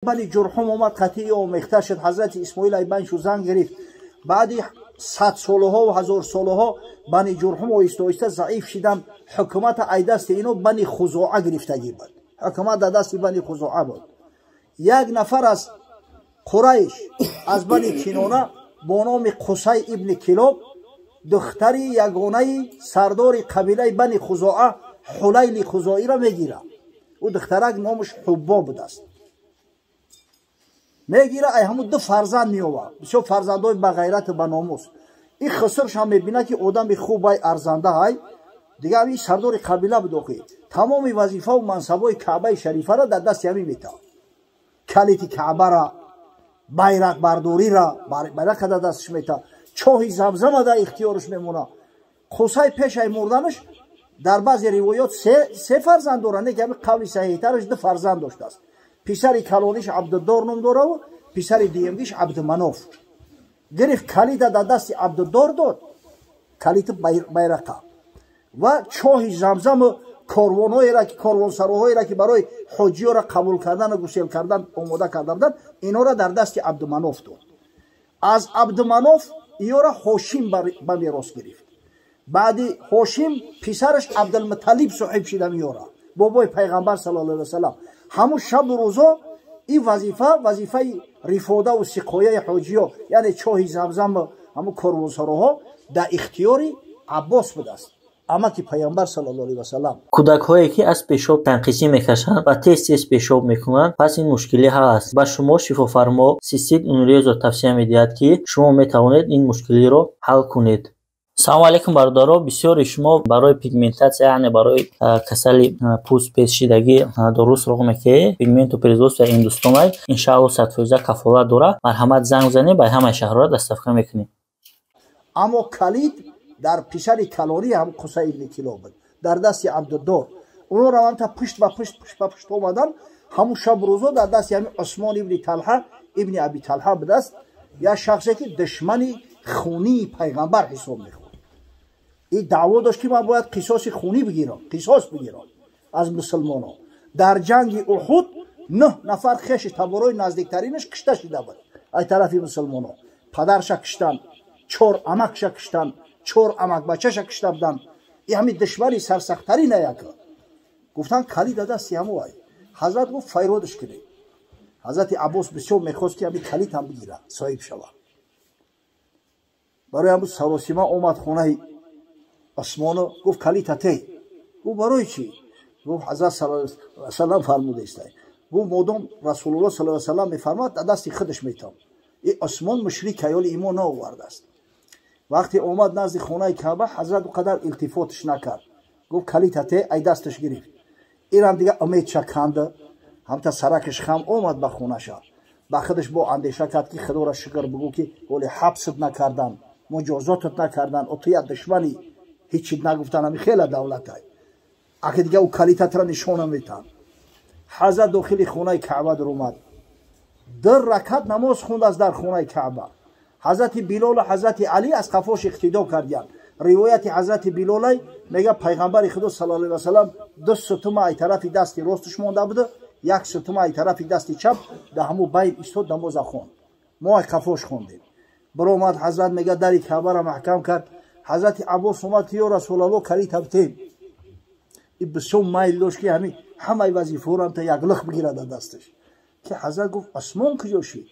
Бани Ҷурҳум омад, қатъи омехта шуд. Ҳазрати Исмоил айбаншу зан гирифт. Баъди 100 солаҳо ва 1000 солаҳо Бани Ҷурҳум оҳиста оҳиста заиф шидан. Ҳукумата ай дасти ино Бани Хузоа гирифтагӣ буд. Ҳукумат дар дасти Бани Хузоа буд. Як нафар аз Қурайш, аз Бани Кинона, бо номи Қусай ибни Килоб, духтари ягонаи сардори қабилаи Бани Хузоа Ҳулайли Хузоиро мегирад. Ӯ духтарак номаш Ҳуббо будааст. Мегира, ай ҳамун ду фарзанд меовад, бисёр фарзандои ба ғайрату ба номус. Ин хусршам мебинад, ки одами хубай, арзандаҳай. Дигар ин сардори қабила буд. Охи тамоми вазифаву мансабҳои Каъбаи шарифаро дар дасти ҳамин метавад: калити Каъбара, байрақбардорира, байрақа дар дасташ метавад, чоҳи Замзама дар ихтиёраш мемонад. Қусай пешай мурданаш дар баъзе ривоёт се фарзанд дорад, не ки ҳамин қавли саҳиҳтараш ду фарзанд доштааст. Писари калониш Абдуддор ном дораву писари дуюмгиш Абдуманоф. Гирифт, калита дар дасти Абдуддор дод, калити байрақа ва чоҳи Замзаму корвонҳоеро, ки корвонсароҳоеро, ки барои ҳоҷиёро қабул кардану гусел кардан омода карда буданд, инҳоро дар дасти Абдуманоф дод. Аз Абдуманоф иёра Ҳошим ба мерос гирифт. Баъди Ҳошим писараш Абдулмуталиб соҳиб шида меёра, бобои Пайғамбар саллаллоҳу алайҳи васаллам. Ҳамун шабу рӯзо ин вазифа, вазифаи рифодаву сиқояи ҳоҷиё, яъне чоҳи Замзаму ҳамун корвонсароҳо, дар ихтиёри Аббос будааст, амаки Пайғамбар саллаллоҳу алайҳи васаллам. Кӯдакҳое, ки аз пешоб танқисӣ мекашанд ва тез тез пешоб мекунанд, пас ин мушкилӣ ҳал аст. Ба шумо шифофармо Цистит Унрезо тавсия медиҳад, ки шумо метавонед ин мушкилиро ҳал кунед. Салому алайкум, бародаро! Бисёри шумо барои пигментатсия, яъне барои касали пӯст пешшидагӣ дору суроғ мекунед. Пигменту производства Ҳиндустонай, иншаалло, 100% кафолат дорад. Марҳамат, занг занед, ба ҳамаи шаҳрҳоро доставка мекунем. Аммо калид дар писари калонӣ ҳам Қусай ибни Килоб буд, дар дасти Абдуддор. Онҳо раванта пушт ба пушт, пушт ба пушт омадан. Ҳамун шабу рӯзо дар дасти ҳамин Усмон ибни Талҳа ибни Аби Талҳа будааст, як шахсе, ки душмани хунии Пайғамбар ҳисоб мехӯрд. Ин даъво дошт, ки ман бояд қисоси хунӣ бигирам, қисос бигирам аз мусулмонон. Дар ҷанги Уҳуд нӯҳ нафар хеши таборои наздиктаринаш кушта шида буд аз тарафи мусулмонон. Падарша куштанд, чор амакша куштанд, чор амакбачаша кушта буданд. И ҳамин душмани сарсахтарина яка гуфтанд, калида дасти ҳамоай. Ҳазрат гуфт: «Файродаш кунед». Ҳазрати Аббос бисёр мехост, ки ҳамин калид ҳам бигирад, соҳиб шавад. Барои ҳамун саросима омад хонаи Осмону, гуфт: «Калита тей». Гуфт: «Барои чӣ?» Гуфт: «Ҳазрат салам фармудаистай». Гуфт: «Модом Расулулло саллаллоҳу салам мефармояд, дар дасти худаш метавон». И Осмон мушрик, ҳаёли имон наовардааст. Вақте омад назди хонаи Каъба, ҳазрат у қадар илтифоташ накард. Гуфт: «Калита те». Ай дасташ гирифт. Инам дига умедша канда, ҳамта саракаш хам омад ба хонаша. Ба худаш бо андеша кард, ки Худоро шукр бугӯ, ки оле ҳабсат накардан, муҷозотат накардан, о ту як душмани, ҳечи нагуфтан. Ами хела давлатай, аки дига ӯ калитатра нишона метан. Ҳазрат дохили хонаи Каъба даромад, ду ракат намоз хондааст дар хонаи Каъба. Ҳазрати Билолу ҳазрати Алӣ аз қафош иқтидо кардиянд. Ривояти ҳазрати Билолай мега: «Пайғамбари Худо саллаллоҳу алайҳи васалам ду сутума ай тарафи дасти росташ монда буда, як сутума ай тарафи дасти чап, дар ҳамун байн истод, намоза хонд, мо ай қафош хондем». Биромад ҳазрат, мега, дари Каъбара маҳкам кард. Ҳазрати Аббос омад, ки: «Ё Расулалло, калита битем». И бисёр майл дошт, ки ҳамин ҳамаи вазифаҳоро та як лих бигирад дар дасташ. Ки ҳазрат гуфт: «Осмон куҷо шид?»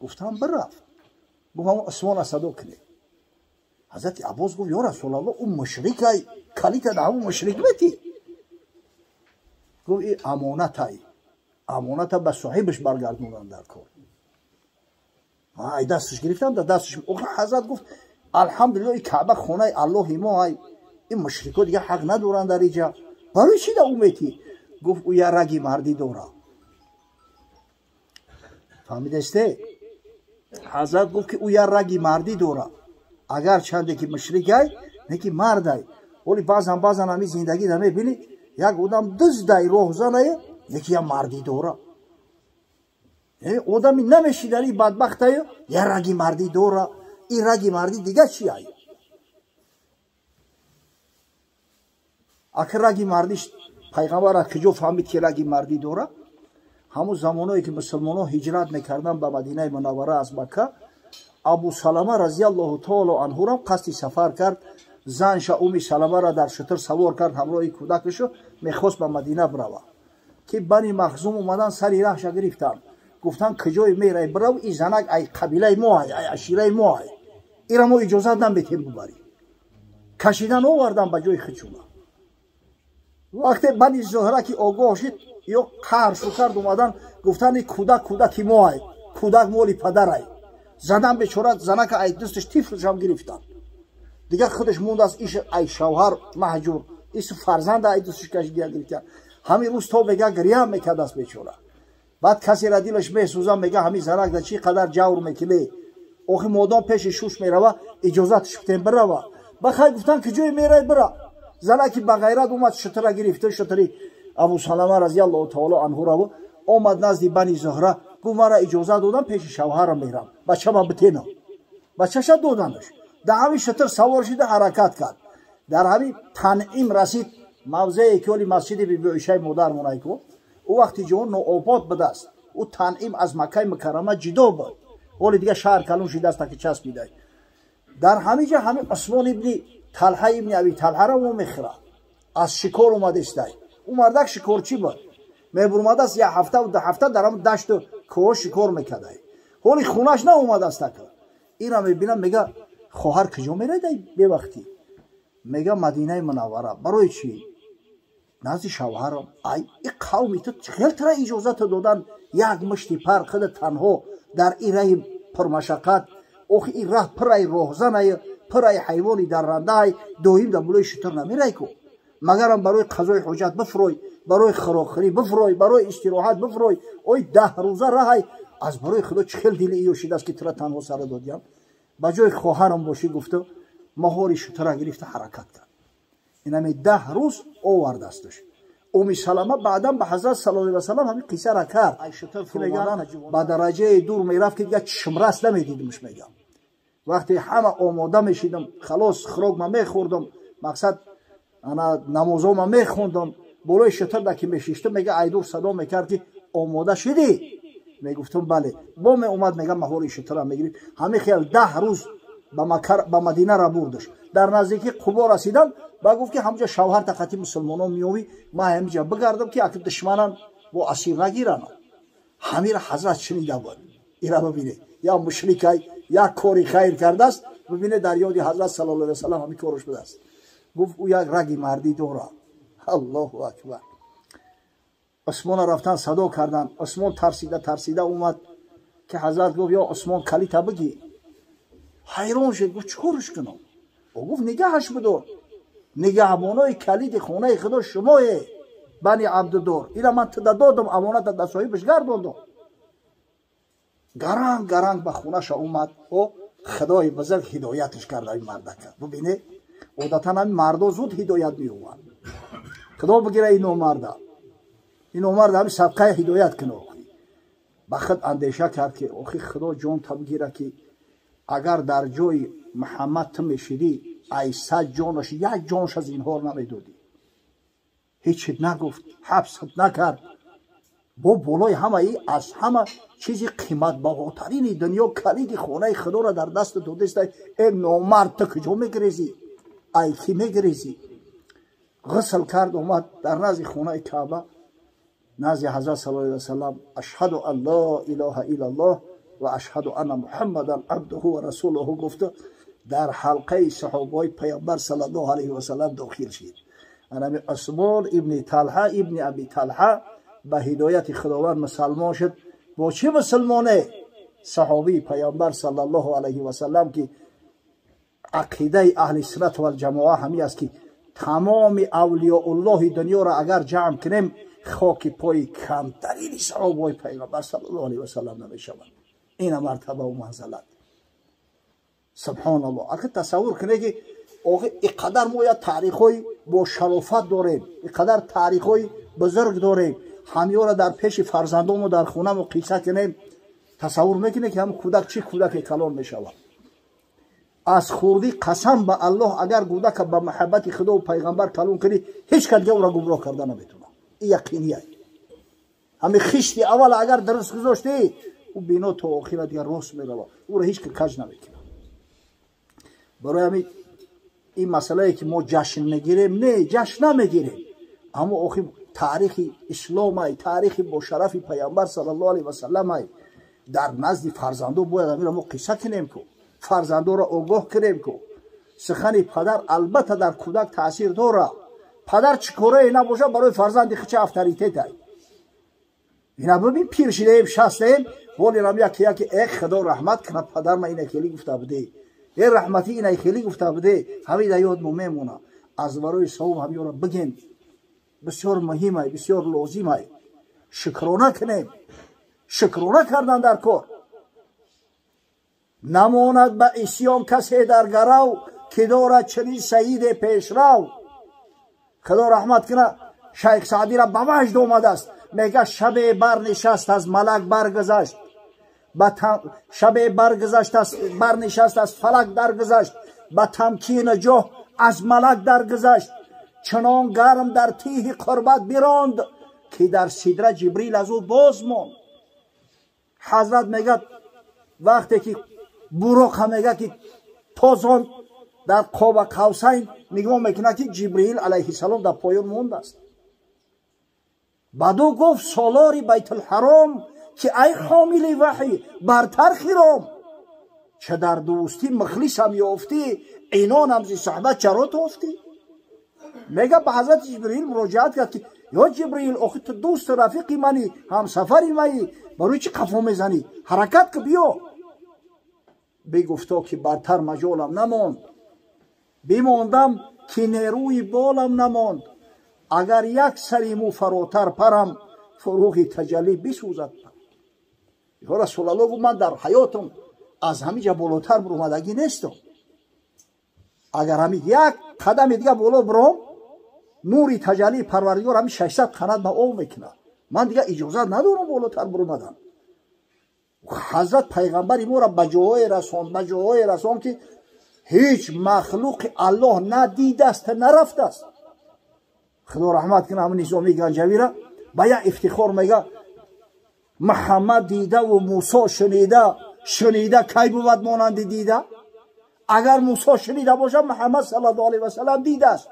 Гуфтам: «Бирафт». Гуфт: «Ҳамон Осмона садо кунед». Ҳазрати Аббос гуфт: «Ё Расулалло, ӯ мушрикай, калита дар ҳамон мушрик метӣ?» Гуфт: «И амонатай, амоната ба соҳибаш баргардондан дар кор». Ай дасташ гирифтам, дар дасташ. Ҳазрат гуфт: «Алҳамдулилло, и Каъба хонаи Аллоҳи мо ай, ин мушрико дига ҳақ надоранд дар иҷа, барои чӣ да ӯ метӣ?» Гуфт: «Ӯ як раги мардӣ дора». Фаҳмидесте? Ҳазрат гуфт, ки ӯ як раги мардӣ дора, агар чанде ки мушрикай, неки мардай. Оли баъзан баъзан ҳами зиндагӣ да мебинӣ, як одам дуздай, роҳзанае, неки як мардӣ дора. Одами намешидари бадбахтаю, як раги мардӣ дора. Ин раги мардӣ дига чи ай? Аки раги мардиш, Пайғамбар аз куҷо фаҳмид, ки раги мардӣ дора? Ҳамун замоное ки мусулмонҳо ҳиҷрат мекарданд ба Мадинаи Мунаввара аз Макка, Абу Салама разиаллоҳу таоло анҳурам қасди сафар кард. Занша Уми Саламаро дар шутур савор кард, ҳамроҳи кӯдакашо мехост ба Мадина бирава, ки Бани Махзум омадан, сари раҳша гирифтанд, гуфтанд: куҷое мерай, бирав, и занак ай қабилаи мо ай, ай ашираи мо ай, ира мо иҷозат наметем бубарӣ. Кашидан овардан ба ҷои хичуна. Вақте Бани Зуҳра ки огоҳ шид, ё қаҳр шу кард, омадан гуфтанд: и кӯдак кӯдаки мо ай, кӯдак моли падарай. Задан бечора занака ай дусташ тифлшам гирифтанд. Дигар худаш мондааст, иш ай шавҳар маҳҷур, ис фарзанда ай дусташ кашида гирифтанд. Ҳамин рӯз то мега гирьям мекардааст бечора. Баъд касера дилаш месӯза, мега: ҳамин занак да чӣ қадар ҷавр мекунӣ? Охи модом пеши шуш мерава, иҷозатш битем бирава. Ба хай гуфтан, ки ҷое мерай, бира. Занаки ба ғайрат омад, шутра гирифта, шутри Абу Салама разиаллоҳу таоло анҳураво омад назди Бани Зуҳра, гуфт: мара иҷозат додам, пеши шавҳарам мерам, бачама битенам. Бачаша доданаш. Дар ҳамин шутр савор шида ҳаракат кард. Дар ҳамин Танъим расид, мавзее ки оли масҷиди Биби Оишаи модармонайко, ӯ вақти ҷаҳон нообод будааст. Ӯ Танъим аз Маккаи Мукаррама ҷидо буд, ҳоли дигар шаҳр калон шидааст, таки часпидай. Дар ҳамин ҷа ҳамин Усмон ибни Талҳа ибни Аби Талҳаро во мехӯрад, аз шикор омадестай. Ӯ мардак шикорчӣ буд, мебурмадааст як ҳафтаву 2 ҳафта дар ҳамн дашту кӯҳо шикор мекардай. Ҳоли хунаш наомадааст. Ака ира мебинам, мега: хоҳар, куҷо мерайдай бевақтӣ? Мега: Мадинаи Мунаввара. Барои чӣ? Назди шавҳарам. Ай, и қавми ту хел тара иҷозата додан, як мушти пар худа танҳо дар ин раҳи пурмашаққат? Охи ин раҳ пурай роҳзанай, пурай ҳайвони даррандаай, доим дар болои шутур намерай ку, магарам барои қазои ҳоҷат бифурой, барои хӯрокхӯрӣ бифурой, барои истироҳат бифурой. Ой, 10 рӯза раҳай, аз барои худо чӣ хел дили иё шидааст, ки тура танҳо сара додиям? Ба ҷои хоҳарам бошӣ, гуфту маҳори шутура гирифта ҳаракат кард. Инами 10 рӯз овардасташ. Уми Салама баъдан ба ҳазрат саллаллоҳу алайҳи васаллам ҳамин қиссара кард. Ба дараҷаи дур мерафт, ки дигар чишмрас намедидимш. Мегам, вақте ҳама омода мешидам, халос, хӯрокма мехӯрдам, мақсад ана намозома мехондам, болои шутурда ки мешиштам, мега, айдур садо мекард, ки омода шидӣ? Мегуфтам: бале. Бо меомад, мега, маҳори шутура мегирифт. Ҳамин хел 10 рӯз ба Мадинара бурдаш. Дар наздикии Қубо расидан, ба гуфт, ки ҳамҷа шавҳар тақати мусулмонон меёвӣ, ман ҳамҷа бигардам, ки аки душманан бо асир нагиранд. Ҳамира ҳазрат шунида буд. Ира бибине, як мушрикай як кори хайр кардааст, бибине, дар ёди ҳазрат саллаллоҳу алайҳи васаллам ҳамин кораш будааст. Гуфт: ӯ як раги мардӣ дорад. Аллоҳу акбар! Усмона рафтан садо кардан. Усмон тарсида тарсида омад, ки ҳазрат гуфт: ё Усмон, калита бигир. Ҳайрон шуд, гуфт: чӣ корш кунам? Ӯ гуфт: нигаҳаш бидор, нигаҳбонои калиди хонаи худо шумое, Бани Абдудор. Ира ман туда додам, амоната да соҳибаш гардондам. Гаранг гаранг ба хонаша омад. О худои бузург ҳидояташ карда ин мардака. Бубине, одатан ҳамин мардо зуд ҳидоят меёбанд. Худо бигира ин номарда, ин номарда ҳамин садқаи ҳидоят куна. Охи ба худ андеша кард, ки охи худо ҷон та бигира, ки агар дар ҷои Муҳаммад ту мешидӣ, ай 100 ҷонаш як ҷонша зинҳор намедодӣ. Ҳечит нагуфт, ҳабсат накард. Бо болои ҳамаи аз ҳама чизи қиматбаҳотарини дунё, калиди хонаи худоро дар даст додеста. Э номард, ту куҷо мегирезӣ, ай кӣ мегирезӣ? Ғусл кард, омад дар назди хонаи Каъба, назди ҳазрат саллаллоҳу алайҳи васаллам: ашҳаду ан ло илоҳа иллаллоҳ ва ашҳаду анна Муҳаммадан абдуҳу ва расулуҳу гуфту дар ҳалқаи саҳобаҳои Паёмбар саллаллоҳу алайҳи васаллам дохил шид. Анами Усмон ибни Талҳа ибни Аби Талҳа ба ҳидояти Худованд мусалмон шуд. Бо чӣ мусулмоне? Саҳобии Паёмбар саллаллоҳу алайҳи васаллам, ки ақидаи аҳли суннат валҷамоа ҳамин аст, ки тамоми авлиёуллоҳи дунёро агар ҷамъ кунем, хоки пои камтарини саҳобаҳои Пайғамбар саллаллоҳу алайҳи васаллам намешавад. Ина мартабаву манзалат. Субҳоналлоҳ! Ака, тасаввур кунед, ки охи иқадар мо як таърихҳои бо шарофат дорем, иқадар таърихҳои бузург дорем, ҳамёро дар пеши фарзандомо дар хонамо қисса кунем, тасаввур мекунед, ки ҳамн кӯдак чӣ кӯдаке калон мешавад? Аз хурдӣ, қасам ба Аллоҳ, агар кӯдака ба муҳаббати Худову Пайғамбар калон кунӣ, ҳеҷ кас дига ӯро гумроҳ карда наметавонад. Ин яқиния. Ҳами хишти аввал агар дуруст гузоштӣ, ӯ бино то охира дигар рост мерава, ӯро ҳеҷ ки каҷ намекунад. Барои ҳамин ин масъалае ки мо ҷашн мегирем, не, ҷашн намегирем, аммо охир таърихи исломай, таърихи бошарафи пайғамбар саллаллоҳу алайҳи васалламай. Дар назди фарзандо бояд ҳаминро мо қисса кунем ку, фарзандоро огоҳ кунем ку. Сухани падар албатта дар кӯдак таъсир дорад. Падар чӣ корае набошад, барои фарзанди хича авторитетай. Ина бибин, пир шидаем, шастаем, волирам яке яке э худо раҳмат кунад, падар ма ина хеле гуфта буде, э раҳматӣ ина хеле гуфта буде, ҳамин дар ёд мо мемона. Аз барои савоб ҳамёро бигем, бисёр муҳимай, бисёр лозимай. Шукрона кунем, шукрона кардан дар кор. Намонад ба исьён касе дар гарав, ки дорад чунин саиде пешрав. Худо раҳмат кунад, шайх Саъдира ба ваҷд омадааст. Мега шабе барнишаст аз малак баргузашт, шабе баргузашт аз барнишаст аз фалак даргузашт, ба тамкини ҷоҳ аз малак даргузашт. Чунон гарм дар тиҳи қурбат биронд, ки дар сидра Ҷибрил аз ӯ боз монд. Ҳазрат мегӯяд, вақте ки буроқа мегӯяд ки тозон дар Қоба Қавсайн нигоҳ мекунад, ки Ҷибриил алайҳиссалом дар поён мондааст. Баъду гуфт солори Байтулҳаром, ки ай ҳомили ваҳй бартар хиром, ча дар дӯстӣ мухлисам ёфтӣ, инонам зи суҳбат чаро тофтӣ? Мега ба ҳазрати Ҷибриил муроҷиат кард, ки ё Ҷибриил, охи ту дӯсту рафиқи мани, ҳамсафари маи, барои чӣ қафо мезанӣ? Ҳаракат ки биё. Бигуфто ки бартар маҷолам намонд, бимондам ки нерӯи болам намонд. Агар як сари мӯ фаротар парам, фуруғи таҷаллӣ бисӯзад. Ё Расулаллоҳ, гуфт, ман дар ҳаётам аз ҳамин ҷа болотар буромадагӣ нестам. Агар ҳамин як қадами дига боло буром, нури таҷаллии Парвардигор ҳамин 600 қанат ба об мекунад. Ман дига иҷозат надорам болотар буромадан. Ҳазрат пайғамбари моро ба ҷоҳое расонд, ба ҷоҳое расонд, ки ҳеҷ махлуқи Аллоҳ надидааст, нарафтааст. Худо раҳмат кунад ҳамин Низомии Ганҷавира, ба як ифтихор мега, Муҳаммад дидаву Мусо шунида, шунида кай бувад монанди дида? Агар Мусо шунида бошад, Муҳаммад саллаллоҳу алайҳи васаллам дидааст.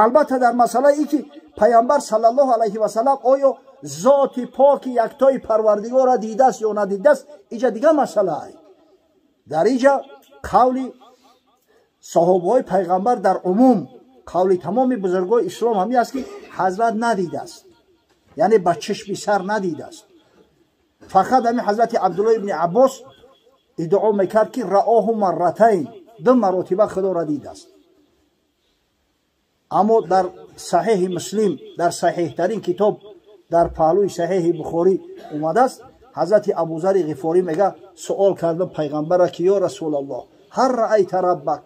Албатта дар масъалаи ки пайғамбар саллаллоҳу алайҳи васаллам оё зоти поки яктои Парвардигорро дидааст ё надидааст, иҷа дигар масъалае. Дар иҷа қавли саҳобаҳои пайғамбар, дар умум қавли тамоми бузургои ислом ҳамин аст, ки ҳазрат надидааст, яъне ба чишми сар надидааст. Фақат ҳамин ҳазрати Абдулло ибни Аббос иддао мекард, ки раоҳу марратайн, ду маротиба худоро дидааст. Аммо дар Саҳеҳи Муслим, дар саҳеҳтарин китоб дар паҳлӯи Саҳеҳи Бухорӣ омадааст, ҳазрати Абузари Ғифорӣ мега, суол кардам пайғамбара, ки ё Расулаллоҳ, ҳал раайта раббак,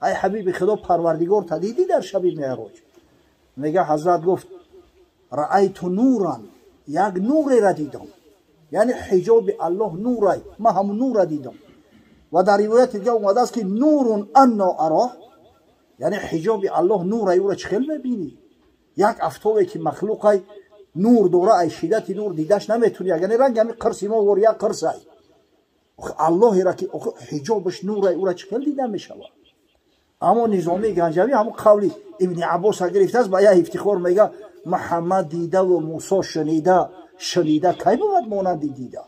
ай ҳабиби худо, Парвардигор та дидӣ дар шаби меъроҷ? Мега ҳазрат гуфт, раайту нуран, як нурера дидам, яъне ҳиҷоби Аллоҳ нурай, ман ҳамун нурра дидам. Ва дар ривояти дига омадааст, ки нурун анно ароҳ, яъне ҳиҷоби Аллоҳ нурай, ӯра чӣ хел мебинӣ? Як афтобе ки махлуқай нур дора, ай шиддати нур дидаш наметунӣ, яъне ранги ҳамин қирси мо вор як қирсай. Аллоҳера ки ҳиҷобаш нурай, ӯра чӣ хел дида мешавад? Аммо Низомии Ганҷавӣ ҳамун қавли ибни Аббоса гирифтааст, ба як ифтихор мега, Муҳаммад дидаву Мусо шунида, шунида кай бувад монанди дида?